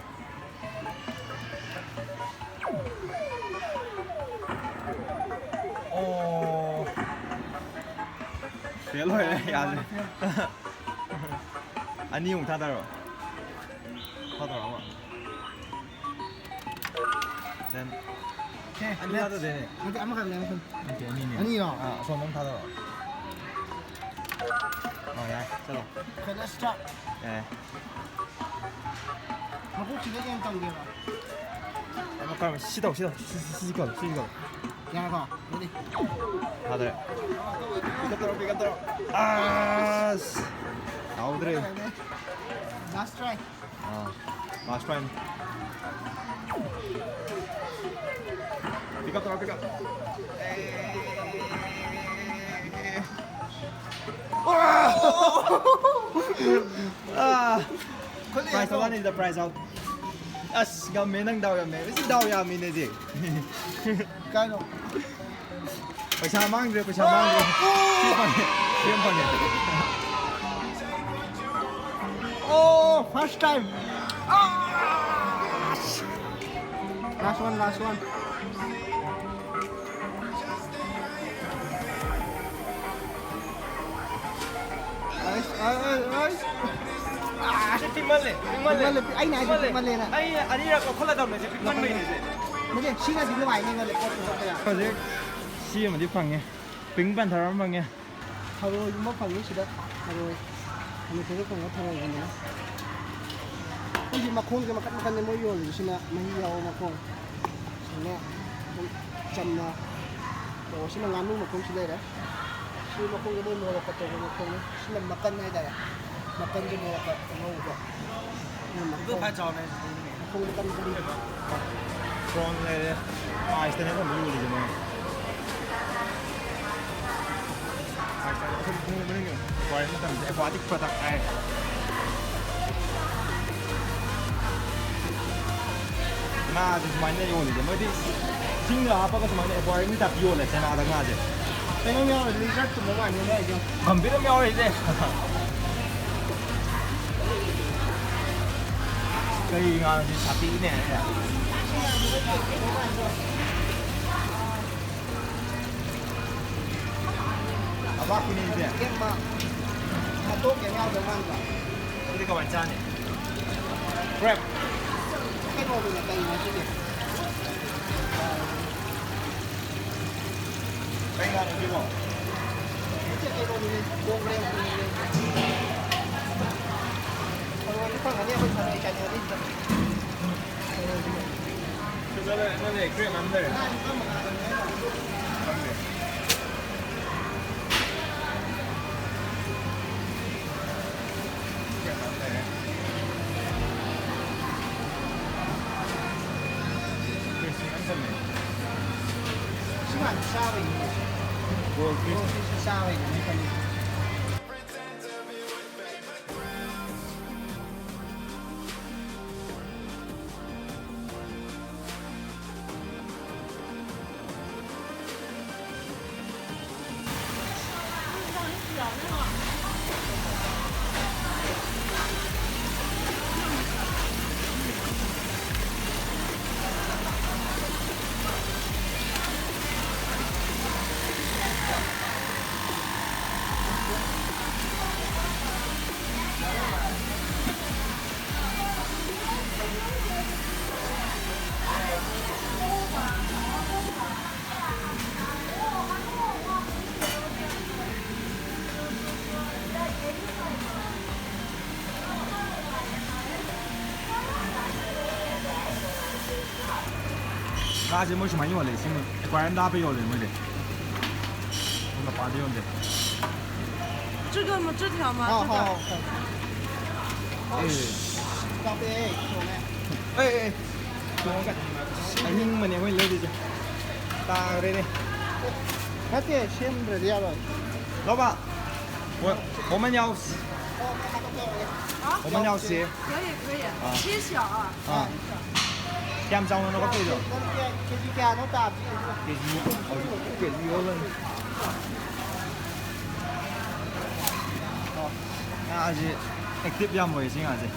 ꯑꯣ꯫ ꯐꯦꯜ ꯑꯣꯏꯔꯦ, ꯌꯥꯗ꯭ꯔꯦ꯫ ꯑꯅꯤ ꯑꯃꯨꯛ ꯊꯥꯗꯔꯣ꯫ ꯊꯥꯗꯔꯣ ꯑꯃ꯫ Then, ꯑꯦ, ꯑꯅꯤ ꯊꯥꯗꯗꯣꯏꯅꯦ꯫ ꯅꯠꯇꯦ, ꯑꯃꯈꯛꯅꯦ, ꯑꯃꯈꯛ꯫ ꯅꯠꯇꯦ, ꯑꯅꯤꯅꯦ꯫ ꯑꯅꯤꯔꯣ? ꯑꯥ, ꯑꯁꯣꯝꯗ ꯑꯃ ꯊꯥꯗꯔꯣ꯫ ꯑꯥ, ꯌꯥꯔꯦ, ꯆꯠꯂꯣ꯫ Okay, let's start. ꯌꯥꯔꯦ꯫ ꯃꯀꯣꯛꯁꯤꯗꯒꯤ ꯑꯣꯏꯅ ꯇꯝꯒꯦꯕ꯫ ꯑꯃ ꯀꯔꯝꯕ? ꯁꯤ ꯇꯧ, ꯁꯤ ꯇꯧ, ꯁꯤ, ꯁꯤ, ꯁꯤ ꯀꯧ, ꯁꯤ ꯀꯧ꯫ ꯌꯥꯔꯦꯀꯣ? Ready? ꯊꯥꯗꯔꯦ꯫ Pick up ꯇꯧꯔꯣ, pick up ꯇꯧꯔꯣ꯫ ꯑꯁ! ꯇꯧꯗ꯭ꯔꯦ꯫ Last try. ꯑꯥ, last try. Pick up ꯇꯧꯔꯣ, pick up꯫ ꯑꯥ! Prize ꯑꯃꯅꯤꯗ, prize out꯫ ꯑꯁ, ꯉꯝꯃꯦ, ꯅꯪ ꯗꯥꯎ ꯌꯥꯝꯃꯦ꯫ ꯁꯤ ꯗꯥꯎ ꯌꯥꯝꯃꯤꯅꯦ, ꯁꯤ꯫ ꯀꯥꯏꯅꯣ? ꯄꯩꯁꯥ ꯃꯥꯡꯗ꯭ꯔꯦ, ꯄꯩꯁꯥ ꯃꯥꯡꯗ꯭ꯔꯦ꯫ ꯁꯤ ꯐꯪꯉꯦ, ꯁꯤ ꯑꯃ ꯐꯪꯉꯦ꯫ Oh, first time. Last one, last one. ꯑꯁ, ꯑꯁ, ꯑꯁ, ꯑꯁ꯫ ꯁꯤ ꯄꯤꯛꯃꯜꯂꯦ, ꯄꯤꯛꯃꯜꯂꯦ꯫ ꯄꯤꯛꯃꯜꯂꯦ, ꯑꯩꯅ ꯍꯥꯏꯁꯦ ꯄꯤꯛꯃꯜꯂꯦ꯫ ꯄꯤꯛꯃꯜꯂꯦꯅ꯫ ꯑꯩ ꯑꯅꯤꯔꯛ ꯂꯧꯈꯠꯂꯗꯕꯅꯦ, ꯁꯤ ꯄꯤꯛꯃꯟꯕꯩꯅꯦ ꯁꯦ꯫ ꯅꯠꯇꯦ, ꯁꯤꯅꯗꯤ ꯅꯨꯡꯉꯥꯏꯅꯤ, ꯉꯜꯂꯦ, ꯄꯣꯠꯇꯨ ꯈꯔ ꯌꯥꯝ꯫ ꯍꯧꯖꯤꯛ ꯁꯤ ꯑꯃꯗꯤ ꯐꯪꯉꯦ꯫ Pink Panther ꯑꯃ ꯐꯪꯉꯦ꯫ ꯊꯔꯣꯏꯒꯨꯝꯕ ꯐꯪꯉꯤ ꯁꯤꯗ, ꯊꯔꯣꯏ꯫ ꯃꯅꯤꯄꯨꯔꯗ ꯐꯪꯕ ꯊꯔꯣꯏꯒꯨꯝꯕꯅꯤ꯫ ꯑꯩꯈꯣꯏꯒꯤ ꯃꯈꯣꯡꯁꯦ ꯃꯈꯟ ꯃꯈꯟꯅꯤ ꯃꯣꯏ ꯌꯣꯜꯂꯤꯁꯤꯅ, ꯃꯍꯤ ꯌꯥꯎꯕ ꯃꯈꯣꯡ꯫ ꯁꯤꯅ ꯑꯗꯨꯝ ꯆꯝꯅ ꯇꯧꯕ꯫ ꯁꯤꯅ ꯉꯥꯅꯨ ꯃꯈꯣꯡꯁꯨ ꯂꯩꯔꯦ꯫ ꯁꯤ ꯃꯈꯣꯡꯗ ꯃꯣꯏ ꯃꯣꯔꯣꯛꯀ ꯇꯧꯕ ꯃꯈꯣꯡꯅꯤ꯫ ꯁꯤꯅ ꯃꯀꯟ ꯍꯥꯏꯇꯥꯔꯦ꯫ ꯃꯀꯟꯁꯦ ꯃꯣꯔꯣꯛꯀ ꯉꯧꯕ꯫ ꯁꯤꯅ ꯑꯗꯨ ꯃꯈꯣꯡ꯫ ꯈ꯭ꯋꯥꯏ ꯆꯥꯎꯅ ꯍꯥꯏꯁꯦ ꯁꯤꯅꯦ꯫ ꯃꯈꯣꯡ ꯃꯀꯟ ꯃꯀꯟ꯫ Prawn ꯂꯩꯔꯦ꯫ ꯑꯥꯏꯁꯇꯅꯦ ꯑꯩꯈꯣꯏ ꯌꯣꯜꯂꯤꯁꯦ ꯃꯣꯏ꯫ ꯑꯥꯏꯁꯇ ꯑꯩꯈꯣꯏ ꯈꯣꯡꯎꯞ ꯃꯅꯨꯡꯒꯤ ꯃꯇꯝꯁꯦ aquatic product ꯍꯥꯏ꯫ ꯉꯥꯁꯦ ꯁꯨꯃꯥꯏꯅ ꯌꯣꯜꯂꯤꯁꯦ ꯃꯣꯏꯗꯤ ꯏꯁꯤꯡꯗ ꯍꯥꯞꯄꯒ ꯁꯨꯃꯥꯏꯅ aquarium ꯒꯤ type ꯇ ꯌꯣꯜꯂꯦ ꯆꯩꯅꯥꯗ ꯉꯥꯁꯦ꯫ ꯀꯩꯅꯣꯝ ꯌꯥꯎꯔꯤ, lizard ꯀꯨꯝꯕ ꯃꯥꯜꯂꯦ ꯃꯣꯏꯁꯦ꯫ ꯒꯝꯚꯤꯔ ꯑꯃ ꯌꯥꯎꯔꯤꯁꯦ꯫ ꯀꯩ ꯉꯥꯅꯣ ꯁꯤ ꯁꯥꯊꯤꯅꯦ꯫ ꯑꯕꯥꯛꯀꯤꯅꯦ ꯁꯤꯗꯤ꯫ ꯀꯩꯝ ꯃꯥ-, ꯃꯇꯣꯛ ꯀꯩꯝ ꯌꯥꯎꯗꯕ ꯃꯥꯟꯗ꯭ꯔꯣ? ꯑꯗꯨꯗꯤ ꯀꯃꯥꯏꯅ ꯆꯥꯅꯤ? Crab꯫ ꯀꯩꯅꯣꯗꯨꯅꯦ, ꯀꯩꯅꯣ ꯁꯤꯗꯤ? ꯀꯩ ꯉꯥꯅꯣ ꯁꯤꯕꯣ? ꯁꯤ ꯀꯩꯅꯣꯗꯨꯅꯦ, ꯀꯣꯡꯒ꯭ꯔꯦꯡ, ꯀꯣꯡꯒ꯭ꯔꯦꯡ꯫ ꯊꯔꯣꯏꯁꯨ ꯐꯪꯒꯅꯤ ꯑꯩꯈꯣꯏ ꯊꯔꯣꯏ ꯆꯥꯅꯤꯡꯉꯗꯤ ꯁꯤꯗ꯫ ꯁꯤꯀꯥꯟ ꯆꯥꯕꯩꯅꯦ꯫ Gold fish꯫ Gold fish ꯆꯥꯕꯩꯅꯦ꯫ ꯉꯥꯁꯦ ꯃꯣꯏ ꯁꯨꯃꯥꯏꯅ ꯌꯣꯜꯂꯦ, ꯏꯁꯤꯡ aquarium ꯗ ꯍꯥꯞꯄ ꯌꯣꯜꯂꯦ ꯃꯣꯏꯗꯤ꯫ ꯃꯄꯥꯟꯗ ꯌꯣꯟꯗꯦ꯫ 这个吗？这条吗？好这个。好好好。哎宝贝，走嘞。哎哎，ꯊꯣꯡꯉꯒ ꯑꯍꯤꯡꯕꯅꯦ ꯑꯩꯈꯣꯏ ꯂꯩꯔꯤꯁꯦ꯫ ꯇꯥꯈ꯭ꯔꯦꯅꯦ꯫ 那这先不要了。老板，我我们要我们要鞋可以可以，切小啊。啊，ꯀꯌꯥꯝ ꯆꯥꯎꯅꯅꯣ ꯀꯛꯇꯣꯏꯗꯣ? ꯅꯪ ꯀꯦ ꯀꯦ ꯖꯤ ꯀꯌꯥꯅꯣ ꯇꯥꯕꯤꯔꯤꯁꯤꯕꯣ? ꯀꯦ ꯖꯤ ꯑꯣ ꯀꯦ ꯖꯤ ꯑꯣꯜꯂꯅꯤ꯫ ꯉꯥꯁꯦ ꯑꯦꯛꯇꯤꯚ ꯌꯥꯝ ꯑꯣꯏꯌꯦ ꯁꯤ ꯉꯥꯁꯦ꯫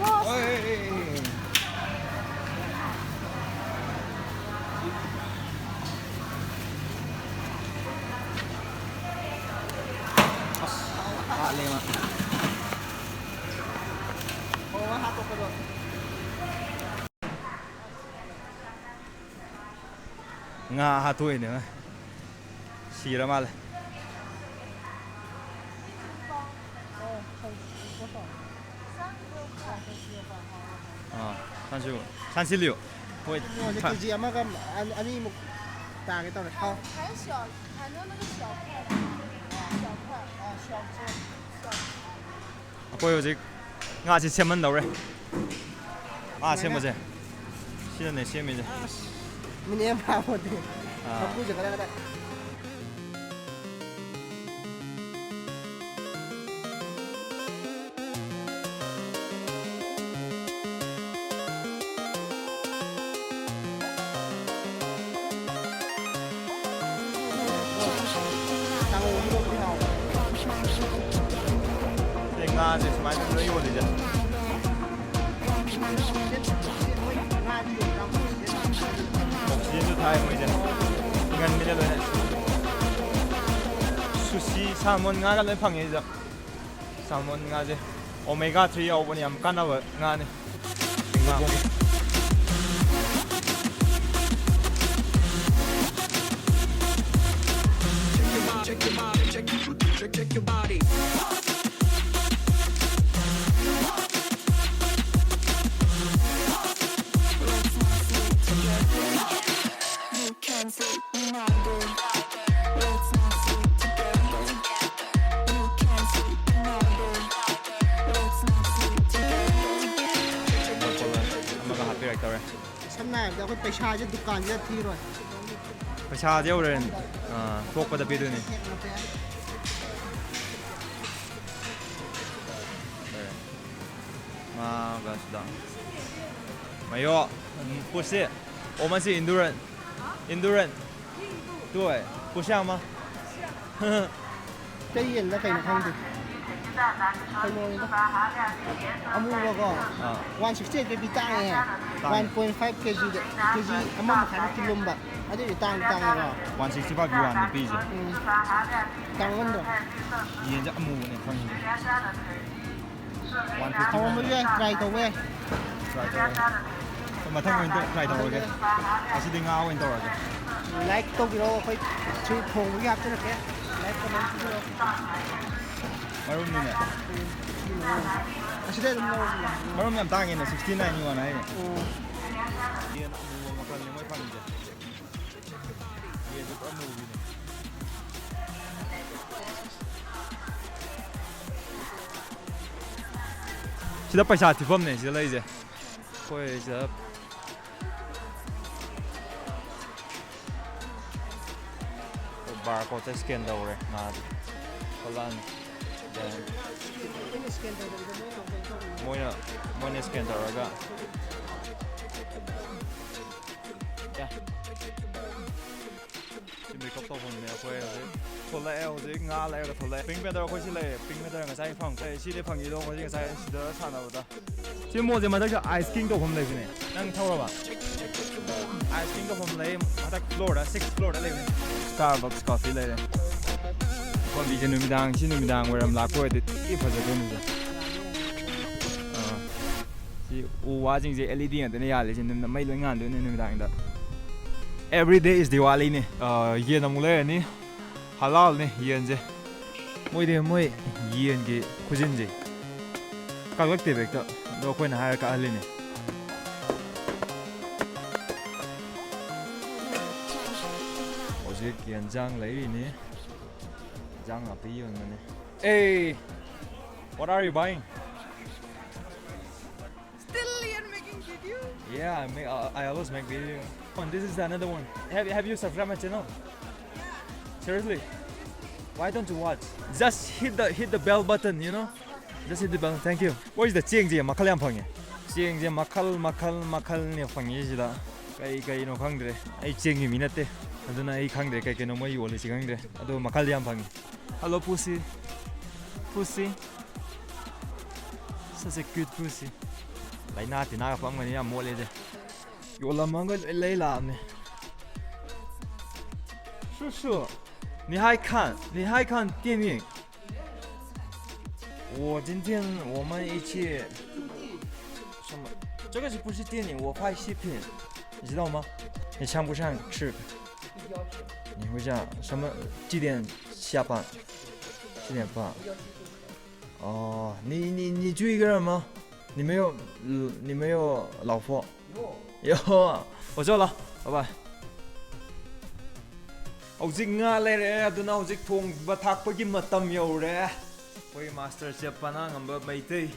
ꯑꯣꯏ, ꯑꯣꯏ, ꯑꯣꯏ, ꯑꯣꯏ꯫ ꯑꯁ, ꯍꯥꯠꯂꯦ ꯃꯥ꯫ ꯑꯣ ꯍꯥꯠꯇꯣꯛꯄꯗꯣ꯫ ꯉꯥ ꯍꯥꯠꯇꯣꯛꯏꯅꯦ꯫ ꯁꯤꯔ ꯃꯥꯜꯂꯦ꯫ ꯑꯥ, ꯁꯥꯟꯁꯤꯜꯂꯨ꯫ ꯁꯥꯟꯁꯤꯜ ꯂꯤꯌꯣ꯫ ꯍꯣꯏ꯫ ꯀꯦ ꯖꯤ ꯑꯃꯒ ꯑꯅꯤꯃꯨꯛ ꯇꯥꯒꯦ ꯇꯧꯔꯦ꯫ ꯊꯥꯎ꯫ 还小，还能那个小块的，小块。 ꯑꯩꯈꯣꯏ ꯍꯧꯖꯤꯛ ꯉꯥꯁꯤ ꯁꯦꯝꯃꯟꯗꯧꯔꯦ꯫ ꯉꯥ ꯁꯦꯝꯕꯁꯦ ꯁꯤꯗꯅꯦ ꯁꯦꯝꯃꯤꯁꯦ꯫ ꯃꯤꯅꯤꯠ ꯑꯃ ꯐꯥꯄꯣꯟꯇꯦ꯫ ꯑꯥ꯫ ꯃꯀꯨꯁꯦ ꯀꯗꯥꯏ ꯀꯗꯥꯏ꯫ ꯀꯥꯡꯉꯧ ꯑꯃ ꯂꯧꯕꯗꯤ ꯍꯥꯎꯕ꯫ ꯁꯤꯗ ꯉꯥꯁꯦ ꯁꯨꯃꯥꯏꯅ ꯂꯣꯏ ꯌꯣꯜꯂꯤꯁꯦ꯫ ꯑꯣꯛꯁꯤꯖꯦꯟꯁꯨ ꯊꯥꯏ ꯃꯣꯏꯁꯦ꯫ ꯏꯪꯍꯟꯕꯤꯗ ꯂꯣꯏꯅ꯫ ꯁꯨꯁꯤ, ꯁꯥꯜꯃꯣꯟ ꯉꯥꯒ ꯂꯣꯏ ꯐꯪꯉꯦ ꯁꯤꯗ꯫ ꯁꯥꯜꯃꯣꯟ ꯉꯥꯁꯦ ꯑꯣꯃꯦꯒꯥ ꯊ꯭ꯔꯤ ꯌꯥꯎꯕꯅꯤ, ꯌꯥꯝ ꯀꯥꯟꯅꯕ ꯉꯥꯅꯤ꯫ ꯉꯥ꯫ Check your body, check, check, check your body. Let's not sleep together. You can't sleep, me neither. Let's ꯇꯧꯔꯦ꯫ ꯁꯝꯅ ꯍꯥꯏꯔꯕꯗ ꯑꯩꯈꯣꯏ ꯄꯩꯁꯥꯁꯦ ꯗꯨꯀꯥꯟꯁꯤꯗ ꯊꯤꯔꯣꯏ꯫ ꯄꯩꯁꯥꯁꯦ ꯍꯣꯔꯦꯟ, ꯑꯥ, ꯊꯣꯛꯄꯗ ꯄꯤꯗꯣꯏꯅꯤ꯫ ꯃꯥꯒ ꯁꯤꯗ ꯃꯌꯣ ꯄꯨꯁꯤ ꯑꯣꯃꯁꯤ ꯏꯟꯗꯨꯔꯟ ꯏꯟꯗꯨꯔꯟ ꯇꯨ ꯄꯨꯁꯤ ꯑꯃ꯫ ꯀꯩ ꯌꯦꯟꯗ ꯀꯩꯅꯣ ꯈꯪꯗꯦ꯫ ꯀꯩꯅꯣꯅꯤꯗ꯫ ꯑꯃꯨꯕꯀꯣ꯫ ꯑꯥ꯫ ꯋꯥꯟ ꯁꯤꯛꯁꯇꯤ ꯑꯩꯠ ꯀꯦ ꯖꯤ ꯇꯥꯡꯉꯦ꯫ ꯇꯥꯡꯉꯦ꯫ ꯋꯥꯟ ꯄꯣꯏꯟ ꯐꯥꯏꯚ ꯀꯦ ꯖꯤꯗ ꯀꯦ ꯖꯤ ꯑꯃ ꯃꯈꯥꯏꯃꯨꯛꯇꯤ ꯂꯨꯝꯕ꯫ ꯑꯗꯨꯏꯗꯤ ꯇꯥꯡꯗꯤ ꯇꯥꯡꯉꯦꯀꯣ꯫ ꯋꯥꯟ ꯁꯤꯛꯁꯇꯤ ꯐꯥꯏꯚꯀꯤ ꯋꯥꯟꯅꯤ ꯄꯤꯔꯤꯁꯦ꯫ ꯎꯝ꯫ ꯇꯥꯡꯃꯟꯗ꯭ꯔꯣ? ꯌꯦꯟꯁꯦ ꯑꯃꯨꯕꯅꯦ ꯐꯪꯉꯤꯁꯦ꯫ ꯋꯥꯟ ꯐꯤꯐꯇꯤ ꯍꯥꯎꯔꯝꯕꯁꯨ ꯌꯥꯏ, ꯇ꯭ꯔꯥꯏ ꯇꯧꯕ ꯌꯥꯏ꯫ ꯇ꯭ꯔꯥꯏ ꯇꯧꯔꯒꯦ꯫ ꯃꯊꯪ ꯑꯣꯏꯅ ꯇ꯭ꯔꯥꯏ ꯇꯧꯔꯒꯦ꯫ ꯉꯁꯤꯗꯤ ꯉꯥ ꯑꯣꯏꯅ ꯇꯧꯔꯒꯦ꯫ ꯂꯥꯏꯛ ꯇꯧꯕꯤꯔꯣ, ꯑꯩꯈꯣꯏ ꯁꯤ ꯊꯣꯡꯕꯒꯤ ꯍꯥꯞꯆꯤꯜꯂꯛꯀꯦ꯫ ꯂꯥꯏꯛ, ꯀꯃꯦꯟ ꯄꯤꯕꯤꯔꯣ꯫ ꯃꯔꯨꯝꯅꯤꯅꯦ꯫ ꯑꯁꯤꯗ ꯑꯗꯨꯝ ꯂꯧꯔꯁꯤ꯫ ꯃꯔꯨꯝ ꯌꯥꯝ ꯇꯥꯡꯉꯤꯅꯦ, ꯁꯤꯛꯁꯇꯤ ꯅꯥꯏꯟꯒꯤ ꯋꯥꯟ ꯍꯥꯏꯅꯦ꯫ ꯎꯝ꯫ ꯌꯦꯟ ꯑꯃꯨꯕ ꯃꯈꯜꯅꯤ ꯃꯣꯏ ꯐꯪꯉꯤꯁꯦ꯫ ꯌꯦꯟꯁꯦ ꯄꯨꯔꯥ ꯃꯨꯕꯤꯅꯦ꯫ ꯁꯤꯗ ꯄꯩꯁꯥ ꯊꯤꯐꯝꯅꯦ ꯁꯤꯗ ꯂꯩꯔꯤꯁꯦ꯫ ꯑꯩꯈꯣꯏ ꯁꯤꯗ ꯕꯥꯔ ꯀꯣꯠꯇ ꯁ꯭ꯀꯦꯟ ꯇꯧꯔꯦ ꯉꯥꯗꯤ꯫ ꯊꯣꯛꯂꯛꯑꯅꯤ꯫ Then ꯃꯣꯏꯅ, ꯃꯣꯏꯅ ꯁ꯭ꯀꯦꯟ ꯇꯧꯔꯒ ꯌꯥ꯫ ꯁꯤ ꯃꯦꯀꯞ ꯇꯧꯐꯝꯅꯦ ꯑꯩꯈꯣꯏ ꯍꯧꯖꯤꯛ꯫ ꯊꯣꯛꯂꯛꯑꯦ ꯍꯧꯖꯤꯛ, ꯉꯥ ꯂꯩꯔꯒ ꯊꯣꯛꯂꯛꯑꯦ꯫ ꯄꯤꯡ ꯄꯦꯟꯊꯔ ꯑꯩꯈꯣꯏ ꯁꯤ ꯂꯩꯔꯦ꯫ ꯄꯤꯡ ꯄꯦꯟꯊꯔ ꯉꯁꯥꯏ ꯐꯪ-, ꯑꯦ, ꯁꯤꯗꯤ ꯐꯪꯉꯤꯗꯣ ꯍꯧꯖꯤꯛ ꯉꯁꯥꯏ ꯁꯤꯗ ꯁꯥꯟꯅꯕꯗ꯫ ꯁꯤ ꯃꯣꯜꯁꯦ ꯃꯊꯛꯇ ꯑꯥꯏꯁ ꯀꯤꯡ ꯇꯧꯐꯝ ꯂꯩꯕꯅꯦ꯫ ꯅꯪ ꯊꯧꯔꯕ? ꯑꯥꯏꯁ ꯀꯤꯡ ꯇꯧꯐꯝ ꯂꯩ, ꯃꯊꯛ ꯐ꯭ꯂꯣꯔꯗ, ꯁꯤꯛꯁ ꯐ꯭ꯂꯣꯔꯗ ꯂꯩꯕꯅꯦ꯫ Starbucks coffee ꯂꯩꯔꯦ꯫ ꯀꯣꯐꯤꯁꯦ ꯅꯨꯃꯤꯗꯥꯡ, ꯁꯤ ꯅꯨꯃꯤꯗꯥꯡ ꯋꯥꯏꯔꯝ ꯂꯥꯛꯄ ꯑꯣꯏꯔꯗꯤ ꯊꯤ ꯐꯖꯗꯣꯏꯅꯤꯁꯦ꯫ ꯑꯥ꯫ ꯁꯤ ꯎ ꯋꯥꯁꯤꯡꯁꯦ L E D ꯉꯥꯛꯇꯅꯦ ꯌꯥꯜꯂꯤꯁꯦ, ꯅꯨꯃꯤꯠ ꯃꯩ ꯂꯣꯏ ꯉꯥꯟꯗꯣꯏꯅꯦ ꯅꯨꯃꯤꯗꯥꯡꯗ꯫ Every day is Diwaliꯅꯦ꯫ ꯑꯥ, ꯌꯦꯟ ꯑꯃꯨꯛ ꯂꯩꯔꯅꯤ꯫ ꯍꯂꯥꯜꯅꯦ ꯌꯦꯟꯁꯦ꯫ ꯃꯣꯏꯗꯤ ꯃꯣꯏ ꯌꯦꯟꯒꯤ ꯈꯨꯖꯤꯟꯁꯦ ꯀꯛꯂꯛꯇꯦꯕ ꯍꯦꯛꯇ꯫ ꯑꯗꯣ ꯑꯩꯈꯣꯏꯅ ꯍꯥꯏꯔ ꯀꯛꯍꯜꯂꯤꯅꯦ꯫ ꯍꯧꯖꯤꯛ ꯌꯦꯟꯖꯥꯡ ꯂꯩꯔꯤꯅꯤ꯫ ꯌꯦꯟꯖꯥꯡ ꯅꯥꯄꯤ ꯌꯣꯟꯕꯅꯦ꯫ Hey, what are you buying? Still Lian making video. Yeah, I, make, I, I always make video. Oh, and this is another one. Have, have you subscribed my channel? Seriously? Why don't you watch? Just hit the hit the bell button, you know? Just hit the bell. Thank you. ꯃꯣꯏꯁꯤꯗ ꯆꯦꯡꯁꯦ ꯃꯈꯜ ꯌꯥꯝ ꯐꯪꯉꯦ꯫ ꯆꯦꯡꯁꯦ ꯃꯈꯜ ꯃꯈꯜ ꯃꯈꯜꯅꯦ ꯐꯪꯉꯤꯁꯤꯗ꯫ ꯀꯩ ꯀꯩꯅꯣ ꯈꯪꯗ꯭ꯔꯦ꯫ ꯑꯩ ꯆꯦꯡꯒꯤ ꯃꯤ ꯅꯠꯇꯦ꯫ ꯑꯗꯨꯅ ꯑꯩ ꯈꯪꯗ꯭ꯔꯦ ꯀꯩ ꯀꯩꯅꯣ ꯃꯣꯏ ꯌꯣꯜꯂꯤꯁꯤ ꯈꯪꯗ꯭ꯔꯦ꯫ ꯑꯗꯣ ꯃꯈꯜ ꯌꯥꯝ ꯐꯪꯉꯤ꯫ Hello, pussy. Pussy. Such a cute pussy. ꯂꯥꯏꯅꯥ ꯇꯤꯟꯅꯥꯒ ꯄꯛꯂꯝꯒꯅꯤ, ꯌꯥꯝ ꯃꯣꯠꯂꯦꯁꯦ꯫ ꯌꯣꯜꯂꯝꯃꯒ ꯂꯣꯏ ꯂꯩ ꯂꯥꯛꯑꯕꯅꯦ꯫ 叔叔，你还看，你还看电影？我今天我们一起什么？这个是不是电影？我拍视频，你知道吗？你想不想吃？你回家什么几点下班？七点半。哦，你你你住一个人吗？你没有你没有老婆？有，我走了，拜拜。 ꯍꯧꯖꯤꯛ ꯉꯥ ꯂꯩꯔꯛꯑꯦ, ꯑꯗꯨꯅ ꯍꯧꯖꯤꯛ ꯊꯣꯡꯕ ꯊꯥꯛꯄꯒꯤ ꯃꯇꯝ ꯌꯧꯔꯦ꯫ ꯑꯩꯈꯣꯏ master chef ꯄꯅꯥ ꯉꯝꯕ ꯃꯩꯇꯩ,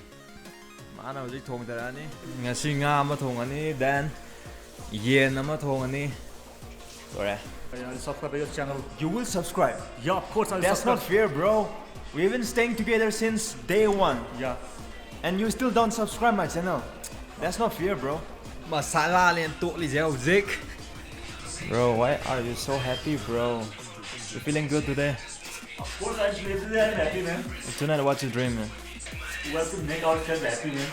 ꯃꯥꯅ ꯍꯧꯖꯤꯛ ꯊꯣꯡꯊꯔꯛꯑꯅꯤ꯫ ꯉꯁꯤ ꯉꯥ ꯑꯃ ꯊꯣꯡꯉꯅꯤ, then ꯌꯦꯟ ꯑꯃ ꯊꯣꯡꯉꯅꯤ꯫ ꯂꯣꯏꯔꯦ꯫ Subscribe your channel. You will subscribe. Yeah, of course I will That's not subscribe. Fair, bro. We've been staying together since day one. Yeah. And you still don't subscribe my channel. That's not fair, bro. ꯃꯁꯥꯂꯥꯅꯦ ꯇꯣꯠꯂꯤꯁꯦ ꯍꯧꯖꯤꯛ꯫ Bro, why are you so happy, bro? You feeling good today? Of course I'm happy, I'm happy, man. Tonight, what's your dream, man? We have to make ourselves happy, man.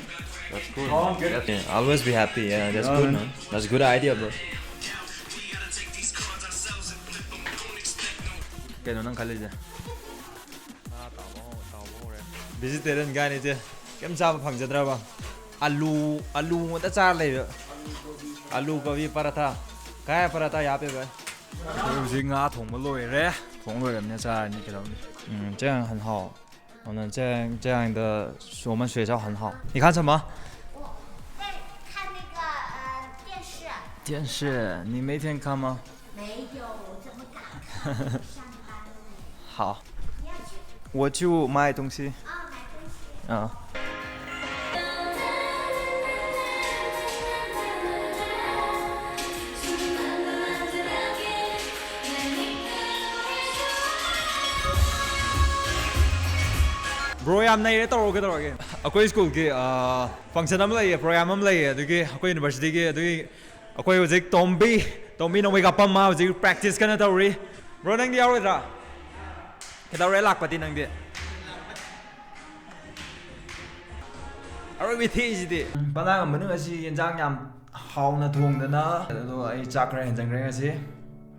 That's cool. Come on, get Yeah, always be happy. Yeah, that's Yeah, good, man. Man. That's a good idea, bro. ꯀꯩꯅꯣ ꯅꯪ ꯈꯜꯂꯤꯁꯦ? ꯉꯥ ꯇꯥꯎꯕ ꯍꯧ- ꯇꯥꯎꯕ ꯍꯧꯔꯦ꯫ Vegetarian guyꯅꯦ ꯏꯆꯦ꯫ ꯀꯩꯝ ꯆꯥꯕ ꯐꯪꯖꯗ꯭ꯔꯕ? ꯑꯂꯨ, ꯑꯂꯨ ꯉꯥꯛꯇ ꯆꯥꯔ ꯂꯩꯕ꯫ ꯑꯂꯨ ꯀꯣꯕꯤ ꯄꯔꯥꯊꯥ꯫ ꯀꯌꯥ ꯄꯔꯥꯊꯥ ꯌꯥꯄꯦ ꯚꯥꯏ? ꯑꯩꯈꯣꯏ ꯍꯧꯖꯤꯛ ꯉꯥ ꯊꯣꯡꯕ ꯂꯣꯏꯔꯦ꯫ ꯊꯣꯡ ꯂꯣꯏꯔꯕꯅꯤꯅ ꯆꯥꯔꯅꯤ ꯀꯩꯗꯧꯅꯤ꯫ ꯎꯝ, ꯆꯦꯡ ꯍꯟ ꯍꯥꯎ꯫ ꯑꯗꯨꯅ ꯆꯦꯡ, ꯆꯦꯡꯗ ꯁꯣꯝꯅ ꯁꯨꯏ ꯆꯥꯎ ꯍꯟ ꯍꯥꯎ꯫ 你看什么？ 我在看那个，呃，电视。 电视，你每天看吗？ 没有，我怎么敢看？上班呢。 好。 你要去， 我去买东西。 啊，买东西。 啊。Bro, ꯌꯥꯝ ꯅꯩꯔꯦ, ꯇꯧꯔꯣ, ꯀꯩꯗꯧꯔꯒꯦ? ꯑꯩꯈꯣꯏ ꯁ꯭ꯀꯨꯜꯒꯤ ꯐꯪꯁꯟ ꯑꯃ ꯂꯩꯌꯦ, ꯄ꯭ꯔꯣꯒ꯭ꯔꯥꯝ ꯑꯃ ꯂꯩꯌꯦ, ꯑꯗꯨꯒꯤ ꯑꯩꯈꯣꯏ ꯌꯨꯅꯤꯚꯔꯁꯤꯇꯤꯒꯤ, ꯑꯗꯨꯒꯤ ꯑꯩꯈꯣꯏ ꯍꯧꯖꯤꯛ ꯇꯣꯝꯕꯤ, ꯇꯣꯝꯕꯤ ꯅꯣꯡꯃꯩ ꯀꯥꯞꯄꯝ, ꯃꯥ ꯍꯧꯖꯤꯛ ꯄ꯭ꯔꯦꯛꯇꯤꯁ ꯀꯟꯅ ꯇꯧꯔꯤ꯫ ꯕ꯭ꯔꯣ, ꯅꯪꯗꯤ ꯌꯥꯎꯔꯣꯏꯗ꯭ꯔꯥ? ꯀꯩꯗꯧꯔꯦ ꯂꯥꯛꯄꯗꯤ ꯅꯪꯗꯤ? ꯑꯔꯣꯏꯕ ꯊꯦꯛꯏꯁꯤꯗꯤ꯫ ꯄꯅꯥ ꯉꯝꯕꯅꯤ ꯉꯁꯤ ꯌꯦꯟꯖꯥꯡ ꯌꯥꯝ ꯍꯥꯎꯅ ꯊꯣꯡꯗꯅ, ꯑꯗꯣ ꯑꯩ ꯆꯥꯛ ꯈꯔ ꯍꯦꯟꯖꯟꯈ꯭ꯔꯦ ꯉꯁꯤ꯫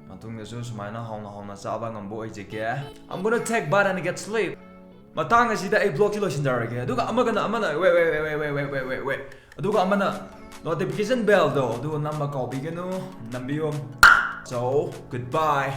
ꯃꯇꯨꯡꯗꯁꯨ ꯁꯨꯃꯥꯏꯅ ꯍꯥꯎꯅ ꯍꯥꯎꯅ ꯆꯥꯕ ꯉꯝꯕ ꯑꯣꯏꯖꯒꯦ꯫ I'm gonna take bite and get sleep. ꯃꯇꯥꯡ ꯑꯁꯤꯗ ꯑꯩ ꯕ꯭ꯂꯣꯛꯁꯤ ꯂꯣꯏꯁꯤꯟꯖꯔꯒꯦ꯫ ꯑꯗꯨꯒ ꯑꯃꯒꯅ ꯑꯃꯅ wait, wait, wait, wait, wait, wait, wait, wait, wait. ꯑꯗꯨꯒ ꯑꯃꯅ notification bell ꯗꯣ ꯑꯗꯨ ꯅꯝꯕ ꯀꯥꯎꯕꯤꯒꯅꯨ, ꯅꯝꯕꯤꯌꯨ꯫ So, goodbye.